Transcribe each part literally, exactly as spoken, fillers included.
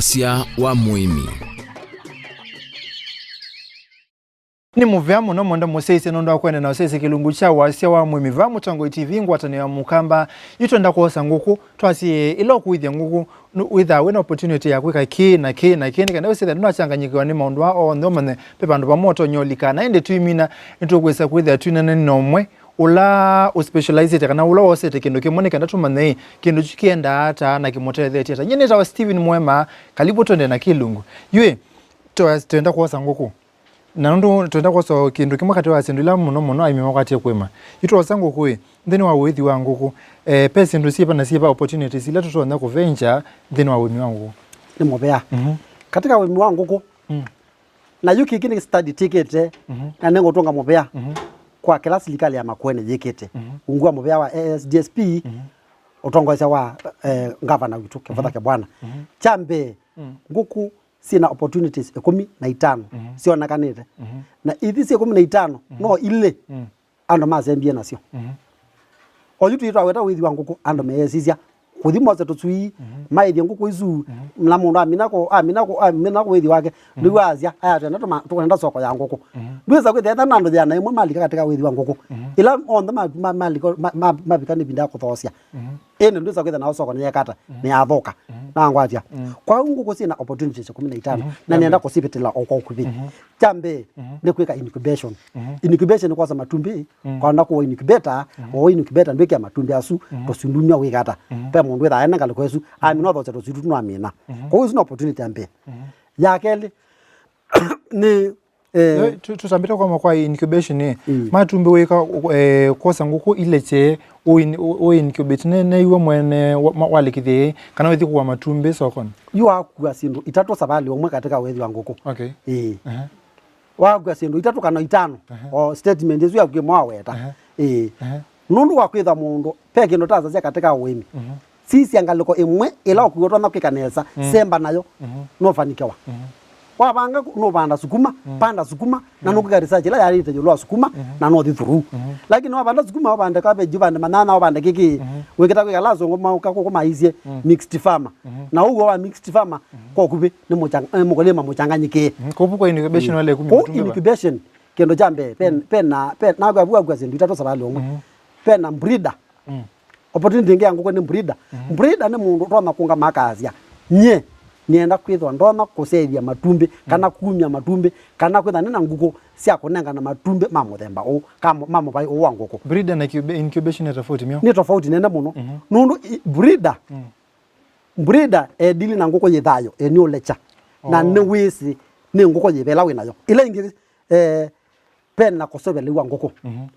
Wasya wa mũĩmi. Nĩ mũvea mũno mwenda mũsyaĩĩsya nũndũ wa kwenda na ũsyaĩĩsya kĩlungu kya wasya wa mũĩmi vaa Mũtongoi T V, ngwatanĩo ya Mũkamba. Yu twenda kwosa ngũkũ, twasye ĩla ũkũĩthya ngũkũ, nũ-, wĩthaa wĩna opportunity ya kwĩka kĩĩ na kĩĩ na kĩĩ, nĩ kana wĩsĩthya ndũnachanganyĩkĩwa nĩ maũndũ aa onthe, ũmanye ve vandũ vamwe ũtonya ũlika. Na ĩndĩ tũimina, nĩtũkwĩsa kwĩthĩa twinane na ũmwe ũla ũspecializĩte kana ũla wosete kĩndũ kĩmwe, nĩ kenda tũmanye ĩ, kĩndũ kyu kĩendaa ata na kĩmũtethetye ata. Nyie nĩtawa Steven Mwema, kalivu twende na kĩlungu. Yu ĩ, twa-, twenda kwosa ngũkũ. Na nũndũ twenda kwosa kĩndũ kĩmwe katĩ wa syĩndũ ila mũno mũno aĩmi makwatie kũĩma. Yu twosa ngũkũ ĩ, nthĩnĩ wa ũĩthi wa ngũkũ, eh, ve syĩndũ syĩva na syĩva opportunities ila tũtonya kũventure nthĩnĩ wa ũĩmi wa ngũkũ? Nĩ mũvea. Mhm. Katika ũĩmi wa ngũkũ, mm, na yu kĩkĩ nĩ study tĩkĩte, mhm, na nĩngũtũnga mũvea, mhm, kwa kĩla silikalĩ ya Makueni yĩkĩte. Mhm. Ungu wa mũvea wa A S D S P, mhm, ũtongoesya wa, eh, ngavana witũ, Kĩvotha, mhm, Kĩbwana. Mhm. Kya mbee, mm, ngũkũ syĩna opportunities ĩkũmi na itano, mhm, syonekanĩte. Mhm. Na ithi syĩ ĩkũmi na itano, mhm, no ilĩ, mm, andũ masembie nasyo. Mhm. Oyu twĩ twaweta ũĩthi wa ngũkũ, andũ meesisya kũthi mose tũswii, mhm, maĩthye ngũkũ isu, mhm, na mũndũ amina kũ-, amina kũ-, amina kũ ũĩthi wake, mhm, nĩw'o asya, "Aya, twenda tũma-, tũkwenda soko ya ngũkũ." Mhm. Ndwĩsa kwĩthĩa ethĩwa na andũ ĩana yĩmwe malika katika ũĩthi wa ngũkũ. Mhm. Ĩla onthe ma-, ma-, malika, ma-, ma-, mavika nĩ ĩvinda ya kũthoosya. Mhm. Ĩndĩ ndwĩsa kwĩthĩa nao soko nĩyekata, mhm, nĩyathũka. Mhm. Nangwatya. Mhm. Kwa hiyo ngũkũ syĩna opportunities ĩkũmi na itano, mhm, na nĩenda kũsivĩtĩla o kwa ũkuvĩ. Mhm. Kya mbee, mhm, nĩ kwĩka incubation. Mhm. Incubation nĩ kwosa matumbĩ, mhm, kwenda kũwa incubator, mhm, o incubator ndwĩkĩa matumbĩ asu, mhm, tũsindumya wĩkata. Mhm. Ve mũndũ wĩthaa ena ngalĩko ĩsu, mhm, amina ũthosya tũsindũ tũnamina. Mhm. Kwa hiyo ĩsu nĩ opportunity ya mbee. Mhm. Ya kelĩ, nĩ, eh, eh, tu-, tũtambĩte kwa makwa incubation, eh. Mm. Matumbĩ wĩka, eh, kwosa ngũkũ ilekye, ũ-, ũ-, ũ-, incubate ne, neiwe mwene wa-, ma-, walĩkĩthya ĩ, kana wĩthi kũwa matumbĩ sokoni? Yu wakua syĩndũ itatũ savalĩ ũmwe katika ũĩthi wa ngũkũ. Okay. Ĩĩ. Aha. Wakua syĩndũ itatũ kana itano, aha, o statement ĩsu yaku ĩmwe waweta. Aha. Ĩĩ. Aha. Nũndũ wa kwĩtha mũndũ, ve kĩndũ tasasya katika ũĩmi. Mhm. Sisya ngalĩko ĩmwe ĩla ũkwĩw'a ũtonya kwĩka nesa, mm, semba nayo, mhm, nũfanikiwa. Mhm. Wavanga kũ-, nũvanda sukuma, mm, panda sukuma, na, mm, nũkwĩka research ĩla yaĩlĩte ĩũlũ wa sukuma, mhm, na nũthi through. Mhm. Lakini wavanda sukuma, ũvande cabbage, ũvande manyanya, ũvande kĩkĩ, mhm, wĩkĩta kwĩka ala asũngũ maũka kũkũ maisye, mm, mixed farmer. Mhm. Na ũw'o wa mixed farmer, mhm, kwa ũkuvĩ nĩ mũchang-, eh, mũkũlĩma mũchanganyĩkĩe. Mhm. Kũu kwa incubation, mm, wale kumi kũu matumbĩ va? Incubation, kĩndũ kya mbee, pe-, mm, pena, pe-, nakw'a vu akua syĩndũ itatũ savalĩ ũmwe. Mhm. Pena breeder. Mm. Opportunity ĩngĩ ya ngũkũ nĩ breeder. Mhm. Breeder nĩ mũndũ ũtonya kũngama akasya, "Nyie nĩenda kwĩthwa ndonya kũsyaĩthya matumbĩ, kana, mm, kumya matumbĩ, kana kwĩtha nĩ na ngũkũ sya kũnengana matumbĩ ma mũthemba ũũ, ka mũ-, ma mũvaĩ ũũ wa ngũkũ." Breeder na incub-, incubation nĩ tofauti myo? Nĩ tofauti nene mũno. Mhm. Nũndũ i-, breeder, mm, breeder e deal na ngũkũ yĩ thayũ, e nĩ ũlekya. Na, oh, nĩ wĩsĩ nĩ ngũkũ yĩva ĩla wĩ nayo. Ĩla ĩngĩ, eh, pena kũseũvya lĩu wa ngũkũ. Mhm.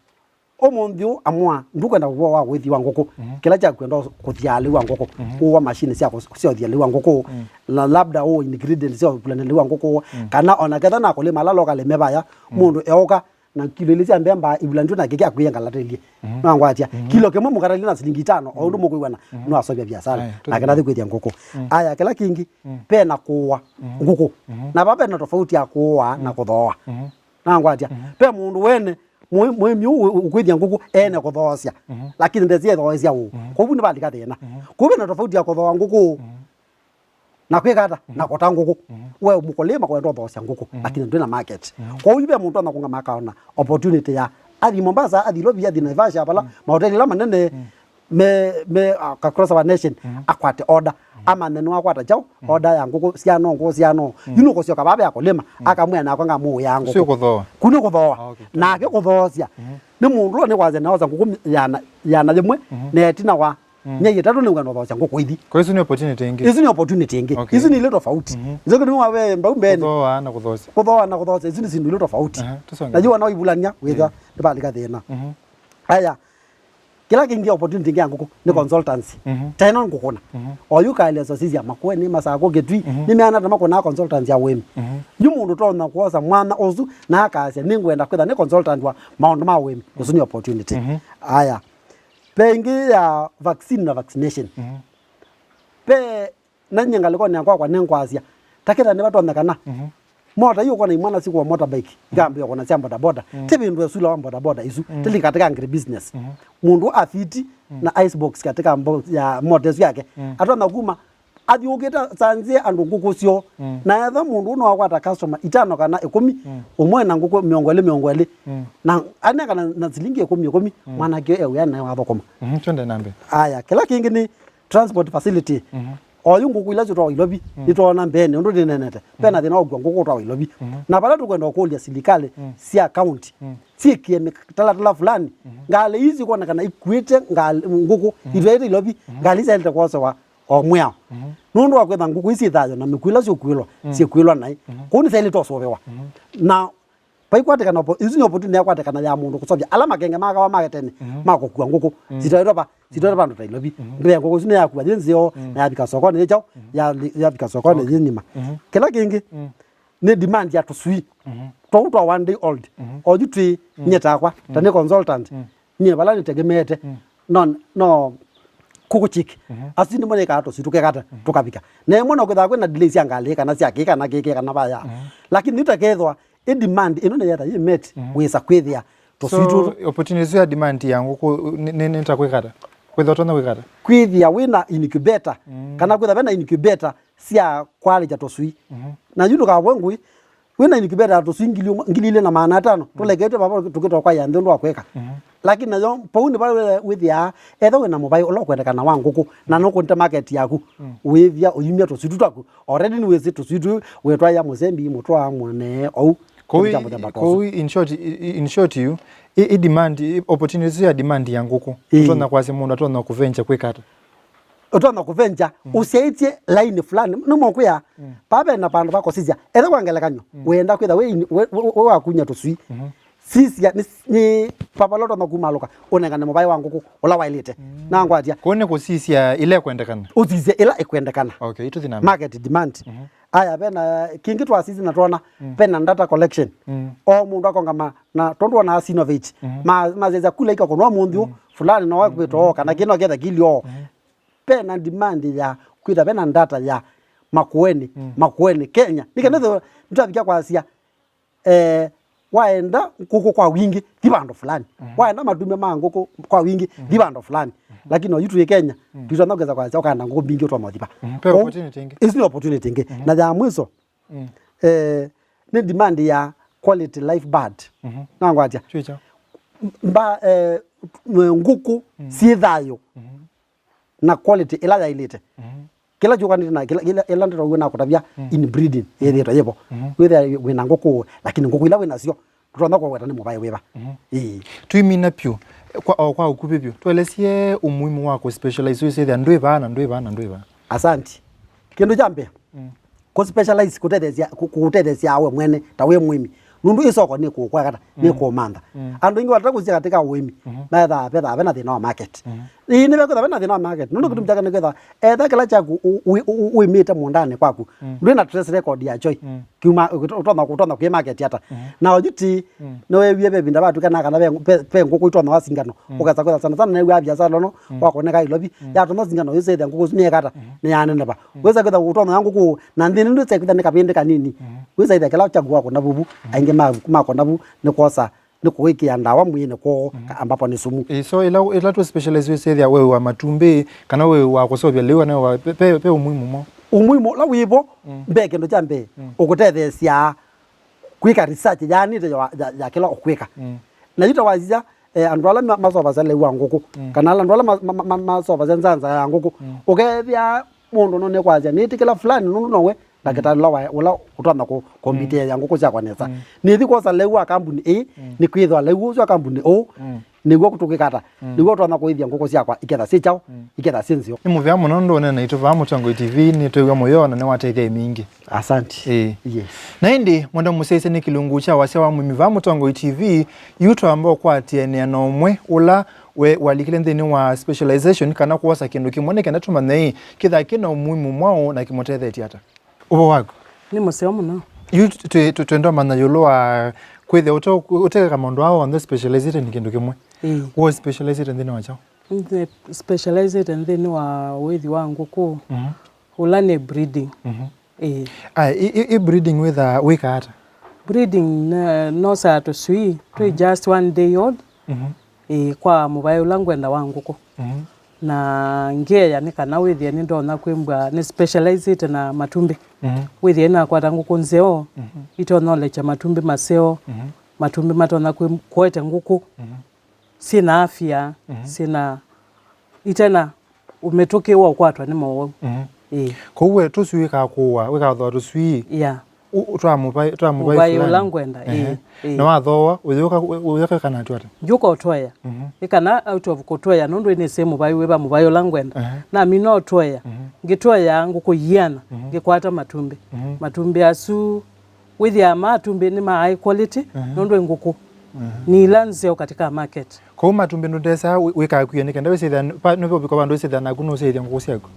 Ũmũnthĩ ũũ amũa, ndukwenda ũvoo wa ũĩthi wa ngũkũ. Mhm. Kĩla kyakwenda kũthyaa lĩu wa ngũkũ, mhm, ũwa machine sya kũ-, sya ũthya lĩu wa ngũkũ, mm, na labda ũũ ingredient sya ũvulana lĩu wa ngũkũ, mm, kana ona ketha na kũlĩma ala locally me vaya, mm, mũndũ eũka na kilo ilĩ sya mbemba, ivulani tu na kĩkĩ akwĩe ngalatelie. Mhm. Nangwatya. Mhm. Kilo kĩmwe mũkatelie na silingi itano, o ũndũ, mhm, mũkwĩw'ana, mhm, nĩwasovya biasara. Aya, na kenda thi kwĩthya ngũkũ. Mm. Aya, kĩla kĩngĩ, mm, pena kũũa, mhm, ngũkũ. Mhm. Na vava pena tofauti ya kũũa na, mm, kũthooa. Mhm. Nangwatya. Mhm. Ve mũndũ wene, mũĩ-, mũĩmi ũũ ũ-, ũkwĩthya ngũkũ ene kũthoosya. Mhm. Lakini ndesi ethoosya ũũ. Mhm. Kwoou nĩvalika thĩna. Mhm. Kwoou ve na tofauti ya kũthooa ngũkũ, mhm, na kwĩka ata, mhm, na kũta ngũkũ. Mhm. We mũkũlĩma kwenda ũthoosya ngũkũ, mhm, lakini ndwĩ na market. Mhm. Kwoou ve mũndũ ona kũngama akaona opportunity ya athi Mombasa, athi Lovi, athi Naivasha, vala, mm, mahoteli ala manene, mm, me, me, uh, across our nation, mm, akwate order. Mm. Amanye nĩwakwata kyaũ, mm, order ya ngũkũ syano, ngũkũ syano. Mm. Yu nũkũsyoka vava ya kũlĩma, mm, akamwĩa nakwa ngamũũya ngũkũ. Sio kũthooa. Kũ nĩ kũthooa. Ah, okay. Nake kũthoosya. Mm. Nĩ mũndũ ũla nĩkwasya naosa ngũkũ yana, yana yĩmwe, mm, na ĩtina wa, mm, myei ĩtatũ nĩw'e nũthoosya ngũkũ ithi. Kwa isu nĩ opportunity ĩngĩ? Isu nĩ opportunity ĩngĩ. Okay. Isu nĩ ilĩ tofauti. Mm-hmm. Isu kĩndũ wa we mbau mbene. Kũthooa na kũthoosya. Kũthooa na kũthoosya. Isu nĩ syĩndũ ilĩ tofauti. Aha, tũsonge. Na yu wana ũivulany'a, wĩthwa, yeah, nĩvalika thĩna. Mm-hmm. Aya, kĩla kĩngĩ opportunity ĩngĩ ya ngũkũ nĩ, mm, consultancy. Mhm. Ta ĩno ngũkũna. Mhm. Oyu kaeleswa sisi ya Makueni, Masakũ, Kitui, mhm, nĩmeana ta makũnaa consultancy ya ũĩmi. Mhm. Yu mũndũ tonya kwosa mwana ũsu na akasya, "Nĩngwenda kwĩtha nĩ consultant wa maũndũ ma ũĩmi." Ũsu nĩ opportunity. Mhm. Aya. Ve ĩngĩ ya vaccine na vaccination. Mhm. Ve Na nyie ngalĩkonĩ ya kwakwa nĩngwasya, ta kĩla nĩvatonyekana. Mhm. Mota ii ũkona imwana sikũa motorbike, mhm, ikambĩĩa kũna sya bodaboda. Mhm. Ti vĩndũ esula wa bodaboda isu, mhm, ti link katika agribusiness. Mhm. Mũndũ afiti, mhm, na ice box katika mbo-, ya mota ĩsu yake. Mhm. Atonya kuma, athiũũkĩte asanzie andũ ngũkũ syoo. Mm. Na etha mũndũ ũno akwata customer itano kana ĩkũmi, mm, ũmwe na ngũkũ mĩongo ĩlĩ, mĩongo ĩlĩ. Mm. Na anengana na silingi ĩkũmi, ĩkũmi, mm, mwanake ewe naye wathũkũma. Mhm, twende na mbee. Aya, kĩla kĩngĩ nĩ transport facility. Mhm. Oyu ngũkũ ila syĩtwawa Ilovi, mm, nĩtwoona mbeenĩ, ũndũ nĩnenete. Pena, mhm, thĩna wa kũkua ngũkũ ũtwawa Ilovi. Mhm. Na vala tũkwenda ũkũlya silikalĩ, mm, sya county, mm, syĩkĩe mĩtalatala fulani, mhm, ngalĩ ii sikwonekana ikuĩte ngalĩ, ngũkũ, mhm, itwaĩte Ilovi, mhm, ngalĩ syaĩlĩte kwosewa o mwĩao. Mhm. Nũndũ wa kwĩtha ngũkũ ii syĩ thayũ na mĩkw'ũ ĩla syũkuĩlwa, mm, syĩkuĩlwa naĩ. Mhm. Kũu nĩsyaĩlĩte ũsũvĩwa. Mhm. Na vaikwatikana oppo-, isu nĩ opportunity yakwatikana ya mũndũ kũseũvya ala makenge makawa maketene, mhm, ma kũkua ngũkũ. Mm. Sitwaĩtwe va, sitwaĩtwe vandũ ta Ilovi. Mhm. Mbee ngũkũ isu nĩyakua yĩ nzeo, mm, na yavika sokonĩ yĩ kyaũ, mm, ya-, yavika sokonĩ, okay, yĩ nyima. Mhm. Kĩla kĩngĩ, mm, nĩ demand ya tũswii. Mhm. Twaũ twa one day old. Mhm. Oyu twĩ, mm, nyie takwa, ta, mm, nĩ consultant. Mm. Nyie vala nĩtegemeete, mm, no, no kũkũ chick. Mhm. Asu nĩmo nĩkaa tũswii tũkekata, mhm, tũkavika. Na ĩmwe no kwĩthaa kwĩna delay sya ngalĩ kana sya kĩĩ kana kĩĩ kana vaya. Mhm. Lakini yu takethwa ĩ demand ĩno nĩyetha yĩ met, mhm, wĩsa kwĩthĩa tũswii. So, tũtũ opportunity ya demand ya ngũkũ nĩ, nĩ, nĩ ta kwĩkata? Kwĩthĩa ũtonya kwĩkata? Kwĩthĩa wĩna incubator, mm, kana kwĩthĩa vena incubator sya kwalĩkya tũswii. Mhm. Na yu ndũkavoe ngũĩ, wĩna incubator ya tũswii ngili ũmwe, ngili ilĩ na maana atano, mm, tũleketwe vava tũkĩtwa kwa ya nthĩ ũndũ wa kwĩka. Mhm. Lakini nayo, vau nĩ vala wĩthĩaa, etha wĩna mũvaĩ ũla ũkwendekana wa ngũkũ, na nũkũnĩte market yaku, mm, wĩthĩa ũyumya tũswii tũ twaku. Already nĩwĩsĩ tũswii tũ wĩtwaĩa mũsembi, mũtwaa, mũnee, ou. Kũu kĩndũ kya i-, mũthemba ta ũsu. Kũu in short, i-, i-, in short yu, i, i demand, i opportunity ya demand ya ngũkũ. Ĩĩ. Ũtonya kwasya mũndũ atonya kũventure kwĩka ata? Ũtonya kũventure, mm, ũsyaĩtye laini fulani. Nĩmũkwĩa, mm, vaa ve na vandũ va kũsisya. Etha kwa ngelekany'o, mm, wenda kwĩtha wĩ, wĩ, wĩ, wĩ wakunya tũswii. Mhm. Sisya, nĩ, nĩ vava ũla ũtonya kumaalũka, ũnengane mũvaĩ wa ngũkũ ũla waĩlĩte. Mm. Na ngwatya. Kũu nĩ kũsisya ĩla ĩkwendekana? Ũsisye ĩla ĩkwendekana. Okay, ĩtũthi na mbee. Market demand. Mhm. Aya, vena kĩngĩ twasisye na twona, mm, vena data collection. Mm. O mũndũ akongama na tondũ ona Synovate, mhm, ma-, masesya kula ikakũnwa mũnthĩ, mm, fulani no wakwĩtwa, mm, kana, mm, kĩno ketha kilio. Mhm. Vena demand ya kwĩtha vena data ya Makueni, mm, Makueni, Kenya. Nĩ kana, mm, nĩtwavika kwasya, eh, waenda ngũkũ kwa wingĩ, thi vandũ fulani. Mhm. Waenda matumbĩ ma ngũkũ kwa wingĩ, mhm, thi vandũ fulani. Mhm. Lakini oyu twĩ Kenya, mm, twĩtonya kwĩsa kwasya ũkaenda ngũkũ mbingĩ ũtonya ũthi va. Mhm. Ve opportunity ĩngĩ. Isu nĩ opportunity ĩngĩ. Mhm. Na ya mwiso, mm, eh, nĩ demand ya quality life bird. Mhm. Nangwatya. Twĩkya. Mba, eh, ngũkũ, mm, syĩ thayũ. Mhm. Na quality ĩla yaĩlĩte. Mhm. Kĩla kyũkanĩte na kĩla, kĩla, ĩla ndeto wĩna kũtavya, mm, inbreeding, mm, yĩthĩĩtwe yĩvo. Mhm. Wĩthĩa wĩna ngũkũ, lakini ngũkũ ila wĩnasyo, tũtonya kũweta nĩ mũvaĩ wĩva. Mhm. Ĩĩ. Twĩmina pyũ, kwa, o kwa ũkuvĩ vyũ, tũelesye umuhimu wa kũspecialize, wĩsĩthĩa ndwĩ vaa na ndwĩ vaa na ndwĩ vaa. Asanti. Kĩndũ kya mbee, mm, kũspecialize kũtetheesya, kũ-, kũtetheesya we mwene ta wĩ mũĩmi. Nũndũ ĩsoko nĩ kũkwekata, nĩ, mm, kũmantha. Mm. Andũ aingĩ watata kũsya katika ũĩmi, mhm, methaa, vethaa vena thĩna wa market. Mhm. Ĩĩ, nĩvekwĩtha vena thĩna wa market. Nũndũ, mhm, kĩtumi kyake nĩkwĩtha, etha kĩla kyaku ũ-, ũ-, ũ-, ũĩmĩte mũũndanĩ kwaku, mm, ndwĩ na trace record ya kyoi. Mm. Kiuma, ũtonya, ũtonya kwĩ market ata. Mhm. Na oyu ti, mm, nĩweewie ve ĩvinda vatw'ĩkana kana ve, ve, ve ngũkũ itonya wa singano. Mm. Ũkesa kwĩtha sana sana nĩw'a biasala ĩno, mm, wakoneka Ilovi. Mm. Yatonya singano yĩsĩthya ngũkũ isu nĩyekata, mhm, nĩyaneneva. Mm. Wĩsa kwĩtha ũtonya ya ngũkũ na nthĩnĩ ndwĩsa kwĩtha nĩ kavĩndĩ kanini. Mhm. Wĩsa ĩtha kĩla kyaku wakona vuvu, mhm, aingĩ ma, makona vu nĩ kwosa, nĩ kũĩkĩa ndawa mwĩĩnĩ kwoo, mhm, ka-, ambapo nĩ sumu. Ĩ, so ĩla, ĩla tũ specialize wĩsĩthya we wa matumbĩ, kana we wa kũseũvya lĩu, kana we wa, pe, pe, pe umuhimu mwaũ? Umuhimu ũla wĩvo, mm, mbee, kĩndũ kya mbee, mm, ũkũtetheesya kwĩka research yaanĩte ya, ya, ya kĩla ũkwĩka. Mm. Na yu ta wasisya, eh, andũ ala ma-, masovasya lĩu wa ngũkũ, mm, kana ala andũ ala ma-, ma-, ma-, ma-, masovasya nzanza ya ngũkũ, mm, ũkethĩa mũndũ nũnĩkwasya nĩtĩkĩla fulani nũndũ nowe ndakĩtalĩ, mm, ũla wa-, ũla ũtonya kũ-, mm, kombitĩa ya ngũkũ syakwa nesa. Mm. Nĩthi kwosa lĩu wa kambuni ĩĩ, mm, nĩkwĩthwa lĩu ũsu wa kambuni ũũ, mm, nĩw'o tũkĩkata, mm, nĩw'o ũtonya kũĩthya ngũkũ syakwa iketha syĩ kyaũ, mm, iketha syĩ nzeo. Nĩ mũvea mũno nũndũ ũneena naitũ vaa Mũtongoi T V, nĩtwĩw'a mũyo na nĩwatetheie mingĩ. Asante. Ĩĩ. Yes. Na ĩndĩ, mwenda mũsyaĩĩsya nĩ kĩlungu kya wasya wa mũĩmi vaa Mũtongoi T V, yu twamba ũkwatĩanĩa na ũmwe ũla we walikile nthĩnĩ wa specialization kana kwosa kĩndũ kĩmwe nĩ kenda tũmanye ĩ, kĩthaa kĩna umuhimu mwaũ na kĩmũtethetye ata? Ũvoo waku? Nĩ mũseo mũno. Yu tũ-, tũ-, tũ-, twenda ũmanya ĩũlũ wa kwĩthĩa ũte-, ũtekeka maũndũ aa onthe specializĩte nĩ kĩndũ kĩmwe. Ĩĩ. Wĩ specializĩte nthĩnĩ wa kyaũ? Nĩ specializĩte nthĩnĩ wa ũĩthi wa ngũkũ, mhm, ũla nĩ breeding. Mhm. Ĩĩ. Aya, i, i, i breeding wĩthaa wĩkaa ata? Breeding, na-, nosaa tũswii twĩ, mhm, just one day old. Mhm. Ĩĩ, kwa mũvaĩ ũla ngwenda wa ngũkũ. Mhm. Na ngeea nĩ kana wĩthĩe nĩndonya kwĩmbwa nĩ specializĩte na matumbĩ. Mhm. Wĩthĩe nĩnakwata ngũkũ nzeo, mhm, itonya ũlekya matumbĩ maseo, mhm, matumbĩ matonya kwĩ-, kũete ngũkũ, mhm, syĩna afya, mhm, syĩna, itena ũmĩtũkĩ wa ũkwatwa nĩ mowau. Mhm. Ĩĩ. Kwoou we tũswii wĩkaa kũũa, wĩkaa thooa tũswii? Yeah. U-, u-, twa mũvaĩ, twa mũvaĩ, mũvaĩ fulani. Ũla ngwenda, ehe, ĩĩ, ĩĩ. Na wathooa, ũyũka, ũ-, ũyũka kana twate? Njũka ũtwea. Mhm. Nĩ kana out of kũtwea, nũndũ nĩsĩ mũvaĩ wĩva mũvaĩ ũla ngwenda. Ehe. Namina ũtwea, mhm, ngĩtwea ngũkũ iana, mhm, ngĩkwata matumbĩ. Mhm. Matumbĩ asu, wĩthĩaa matumbĩ nĩ ma high quality, mhm, nũndũ ĩ ngũkũ. Mhm. Nĩ ila nzeo katika market. Kwoou matumbĩ ndũtesaa wĩ-, wĩkaa kwia nĩ kenda wĩsĩthĩa nĩ-, pa-, nũvika vandũ wĩsĩthĩa naku nũsyaĩthya ngũkũ syaku?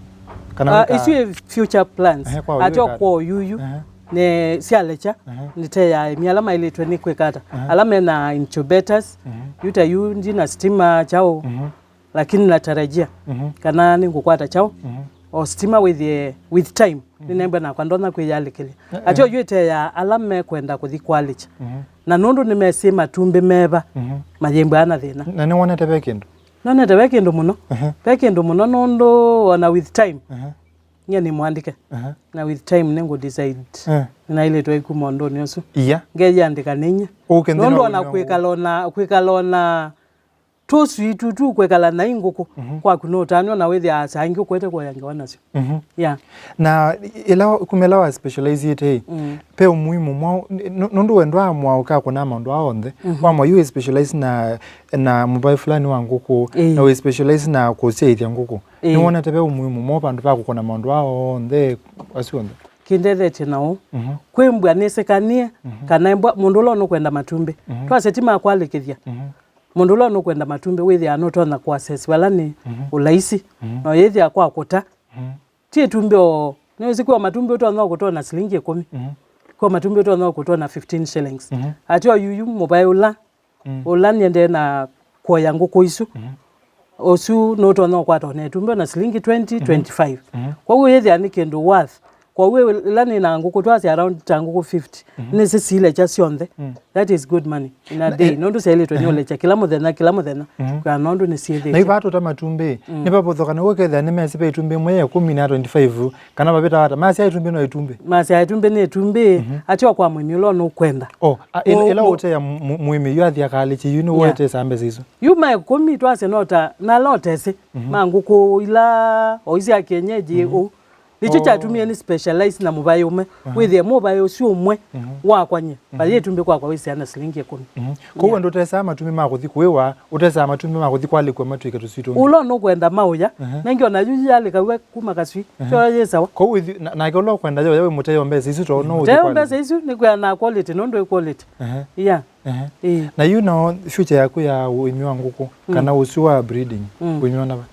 Kana ah, wĩkaa isu ĩ future plans. Ehe, kwa ũyũ ateo wĩkaa kwa ũyuyu, ehe, ne syalekya, ehe, nĩteyaa ĩmya ala maĩlĩtwe nĩ kwĩka ata. Ehe. Ala mena incubators, mhm, yu ta yu ndina stima kyaũ, mhm, lakini natarajia, mhm, kana nĩngũkwata kyaũ, mhm, o stima wĩthĩe with time, mhm, nĩnembwa nakwa ndonya kwĩyalĩkĩlya. Eh, eh. Ateo yu ĩteyaa ala mekwenda kũthi kwalĩkya. Mhm. Na nũndũ nĩmesĩ matumbĩ meva, mhm, mayĩmbwa na thĩna. Na nĩwonete ve kĩndũ? Nonete ve kĩndũ mũno. Ehe. Ve kĩndũ mũno nũndũ ona with time, ehe, nyie nĩ mwandĩke. Ehe. Na with time nĩngũ decide, eh, nĩnaĩlĩtwe ĩkuma ũndũnĩ ũsu. Iya. Ngeyĩandĩka nĩnyie. Ũke nthĩnĩ wa wĩmĩo ngũkũ. Nũndũ ona kwĩkala ona, kwĩkala ona tũswii tu, tu kwĩkala na ingũkũ, mhm, kwaku no ũtanĩo na wĩthĩa saa ingĩ ũkwete kũya ngewa nasyo. Mhm. Yeah. Na ĩla, kuma ĩla wa specializeĩte, mm, pe ũmuimu mwaũ, n-, n-, nũndũ wendwa mwaũ ũkakũna maũndũ aa onthe? Mhm. Wamwa yu wĩ specialize na, na mũvaĩ fulani wa ngũkũ, ĩĩ, na wĩ specialize na kũsyaĩthya ngũkũ. Ĩĩ. Nĩwonete ve ũmuimu mwaũ vandũ va kũkũna maũndũ aa onthe, asu onthe? Kĩndethetye na ũũ. Mhm. Kwĩmbwa nĩsĩkanie, mhm, kana mbwa mũndũ ũla ũnũkwenda matumbĩ. Mhm. Twasya ti ma kwalĩkĩthya. Mhm. Mũndũ ũla ũnũkwenda matumbĩ wĩthĩaa nũtonya kũ-assess vala nĩ, mhm, ũlaisi, mhm, na ũyĩthĩa kwa kũta. Mhm. Ti ĩtumbĩ o, nĩwĩsĩ kwĩ o matumbĩ ũtonya kũtona silingi ĩkũmi. Mhm. Kwĩ o matumbĩ ũtonya kũtona fifteen shillings. Mhm. Ateo yuyu mũvaĩ ũla, mm, ũla nĩendee na kuoya ngũkũ isu, mhm, ũsu nũtonya ũkwata ona ĩtumbĩ ona silingi twenty, mhm, twenty-five. Mhm. Kwoou wĩthĩa nĩ kĩndũ worth. Kwoou ĩla nĩ na ngũkũ, twasya around ta ngũkũ fifty, mhm, nĩsĩ siilekya syonthe. Mm. That is good money in a day. Eh, nũndũ syaĩlĩtwe nĩ, ehe, ũlekya kĩla mũthenya, kĩla mũthenya, mhm, kwĩana ũndũ nĩsyĩthĩĩtye. Na yu vaa tũta matumbĩ, mm, nĩvavũthũkanaw'a ũkethĩa nĩmesĩ ve ĩtumbĩ ĩmwe ya ĩkũmi na twenty-five, kana vavĩta ata. Masya ĩtumbĩ no ĩtumbĩ. Masya ĩtumbĩ nĩ ĩtumbĩ, mhm, ateo kwa mũĩmi ũla ũnũkwenda. Oh, a, ĩla, ũ-, ĩla ũ-, ũtea mu-, mu-, mũĩmi yu athi akalĩkye yu nĩ, yeah, ũetesa mbesa isu. Yu ma ĩkũmi twasya no ta, na ala ũtesĩ, mhm, ma ngũkũ ila, o isya kienyeji, mhm, ũu. Nĩkyo, oh, kyatumie nĩ specialize na mũvaĩ ũmwe. Mhm. Wĩthĩe mũvaĩ ũsu ũmwe, mhm, wakwa nyie. Mhm. Vaĩ ĩtumbĩ kwakwa wĩsĩana silingi ĩkũmi. Mhm. Kwoou, yeah, andũ ũtesaa matumbĩ ma kũthi kũĩwa, ũtesaa matumbĩ ma kũthi kwalĩkw'a matw'ĩke tũswii tũngĩ. Ũla ũnũkwenda maũya, mhm, nengĩ ona yu yalĩkaw'a kuma kaswii, mhm, kyo yĩ sawa. Kwoou ithi-, na-, nake ũla ũkwenda yoya wĩ mũteo mbesa isu tondũ no ũthi kwalĩkw'a. Mũteo mbesa isu nĩ kwĩana quality, nũndũ ĩ quality. Mhm. Yeah. Ehe. Ĩĩ. Na yu nao future yaku ya ũĩmi wa ngũkũ, mm, kana ũsu wa breeding, mm, ũimyona va?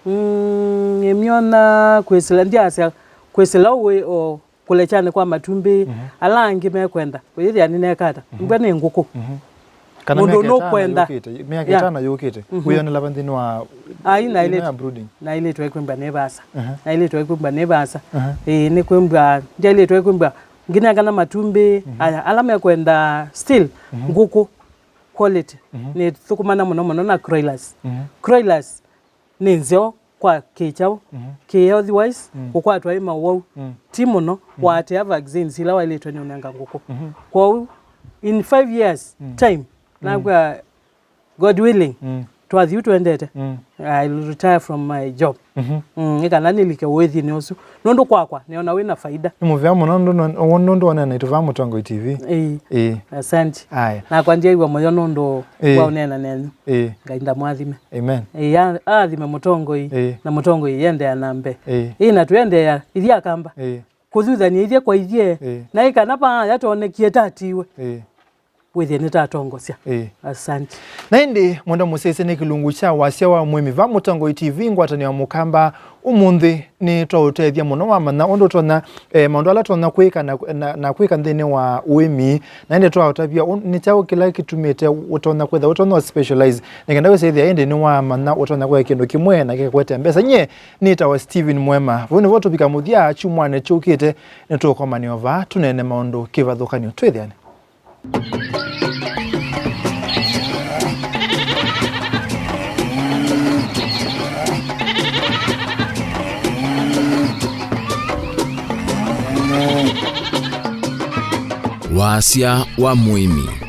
Mm, ĩmyona kwĩsĩla, ndyasya kwĩsĩla ũĩ o kũlekyanĩ kwa matumbĩ, mhm, ala angĩ mekwenda, ũyĩthĩa nĩneka ata? Mhm. Mbwa nĩ ngũkũ. Mhm. Kana mũndũ myaka ĩtano nũkwenda. Yũkĩte, myaka, yeah, ĩtano yũkĩte, mhm, wĩyonela va nthĩnĩ wa, ai, nthĩnĩ wa breeding? Naĩlĩtwe kwĩmbwa nĩ vaasa. Aha. Naĩlĩtwe kwĩmbwa nĩ vaasa. Aha. Ĩĩ, nĩ kwĩmbwa, ndyaĩlĩtwe kwĩmbwa nginengana matumbĩ, mhm, aya, ala mekwenda still, mhm, ngũkũ quality, mhm, nĩthũkũmana mũno mũno na croilers. Mhm. Croilers nĩ nzeo kwa kĩkyaũ, mhm, kĩ health wise, mm, kũkwatwa ĩ mawau, mm, ti mũno, mhm, waatĩa vaccines ila waĩlĩtwe nĩ ũnenga ngũkũ. Mhm. Kwoou, in five years, mm, time, mm, nakw'a God willing, mm, twathi ũ twendete, mm, I'll retire from my job. Mhm. Mm, nĩ kana nĩlike ũĩthinĩ ũsu. Nũndũ kwakwa, nĩona wĩna faida. Nĩ mũvea mũno nũndũ, nũndũ wonana naitũ vaa Mũtongoi T V. Ĩĩ. Ĩĩ. Asante. Aya. Nakwa ndyaĩwa mũyo nũndũ, ĩĩ, wa ũneena nenyu. Ĩĩ. Ngai ndamwathime. Amen. Ĩĩ, a-, aathime Mũtongoi, ĩĩ, na Mũtongoi ĩendeea na mbee. Ĩĩ. Ĩĩ, na tũendeea ithyĩ Akamba. Ĩĩ. Kũthuthany'a ithyĩ kwa ithyĩ. Ĩĩ. Na ĩ kana vaaya twonekie tatiwe. Ĩĩ. Wĩthĩe nĩtatongosya. Ĩĩ. Asante. Na ĩndĩ, mwenda mũsyaĩĩsya nĩ kĩlungu kya wasya wa mũĩmi va Mũtongoi T V ngwatanĩo ya Mũkamba, ũmũnthĩ nĩtwaũtethya mũno wamanya ũndũ ũtonya, eh, maũndũ ala ũtonya kwĩka na, na, na kwĩka nthĩnĩ wa ũĩmi. Na ĩndĩ twaũtavya ũ-, nĩ kyaũ kĩla kĩtumĩte ũtonya kwĩtha, ũtonya ũ specialize. Nĩ kenda wĩsĩthĩa ĩndĩ nĩwamanya ũtonya kwĩka kĩndũ kĩmwe na kĩkakũetea mbesa. Nyie nĩtawa Steven Mwema. Vau nĩvo tũvika mũthya kyumwanĩ kyũkĩte, nĩtũũkomanĩa o vaa tũneene maũndũ kĩvathũkany'o. Twĩthĩane. Wasya wa mũĩmi.